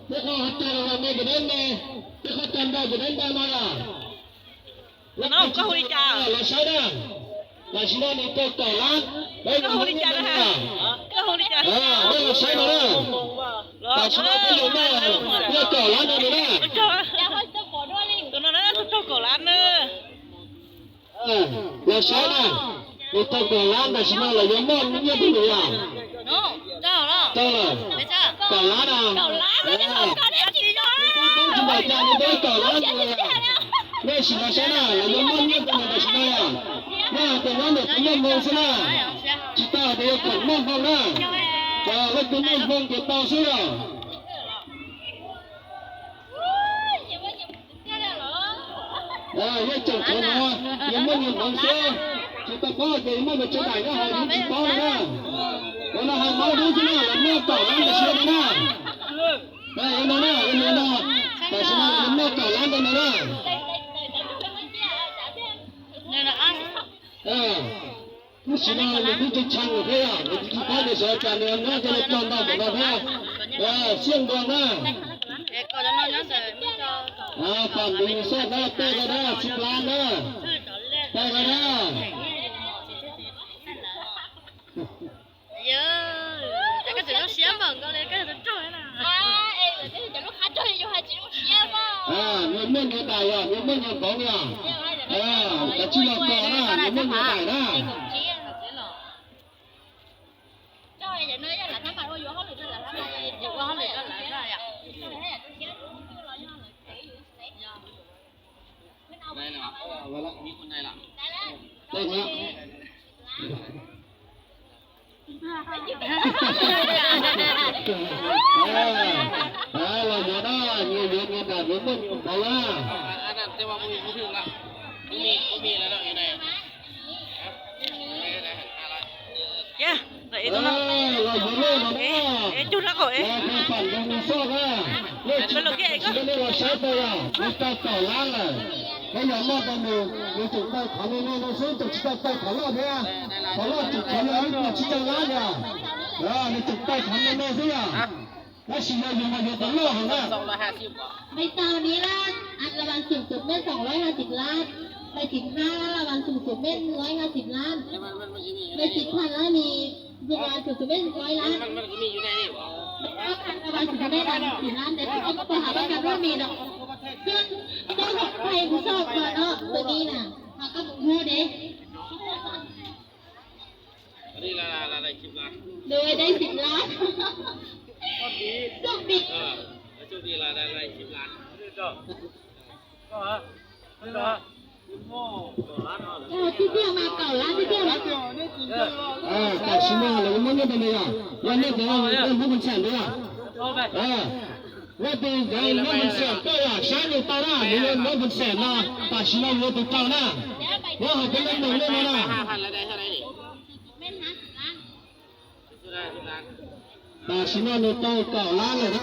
Peb qhov tag los me ces deb me, peb qhov tag ntau ces deb ntau no yom. No koj hu li cas? Los saib na, tam sim no nws tau kaum lab. Koj hu li cas na? Koj hu li cas? Peb los saib no na. Tam sim no peb yuav muaj, muaj kaum lab no nws na. Tus no na, tus raug kaum lab na. Los saib na, nws tau kaum lab, tam sim no lawv yuav muaj nyiaj rau nws yom. Tau lawm, kaum lab na. Nws twb poob tsis npaum cas, nws tau kaum lab no. Nej sim los saib na, lawv yuav muaj nyiaj rau nws tam sim no yom. Nej hais tias nyob ntawm tus muaj hmoo xwb na, tsis tau hais tias yog khoom muaj hmoo na. Leej twg muaj hmoo ces tau xwb yom. Yog tseem tshuav no, yog muaj nyias hmoov xwb, tsis tau paub hais tias yuav muaj npaum tsawg daim no, hais tsis paub no na. Ua no hais paub dub xwb na, lawv muaj kaum lab tam sim no na. Ua no na, ua no na, tam sim no lawv muaj kaum lab ntawd no na. Tam sim no nws twb tsis tshee nws thiab, nws twb tsis paub nws sawv cas nws nyob ces lawv tso ntau ntawm no thiab. Xiab ntua na. Pam nws xoj na, peb ko na, xib plab na. Peb ko na. Nws muaj nyias daim yom, nws muaj nyias hmoov yom. Kav tsij los kos na, nws muaj nyias daim na. Los yuav na, nyias yuav nyias daim, nyias muaj nyias hmoov na. Los yuav lej no na. Los pab pam nws xoj na. Lej tsis tau, nej los saib tau yom, nws tau kaum lab lawm. Peb yog loj tau nws, nws tseem tau qhov me me no xwb, tseem tsis tau tau qhov loj thiab. Qhov loj tseem qhov yog ib puas tsib caug lab yom. Nws tseem tau qhov me me xwb yom. Tab sis yog yus mas yog tau loj heev na. Bài sau này là, à, là bạn xỉu sụp bên sòng lưới hai chục lát. Bài xịt ha là bạn xỉu sụp bên lưới hai chục lát. Bài xịt than lá mì, dùng là xỉu sụp bên lưới lát. Bạn xỉu sụp bên là xỉu lát, để tôi có hả bác gặp lá mì đó. Chứ, chứ không phải sọt vào đó, tôi đi nè. Họ có bụng hô đi. Đuôi đây xịt lát. Xúc đi. Ờ, tiếp theo mà cẩu lá tiếp theo đó. Tam sim no lawv muab nyiaj rau nws yom, yog nej cov muab pheej xam ntawd yom. Nej tus cov muab pheej xam tuaj yom, saib nws tau na, nws muab pheej xam no, tam sim no yuav tus tau na. Nyob hauv peb lub nroog nej no na. Tam sim no nws tau kaum lab lawm na.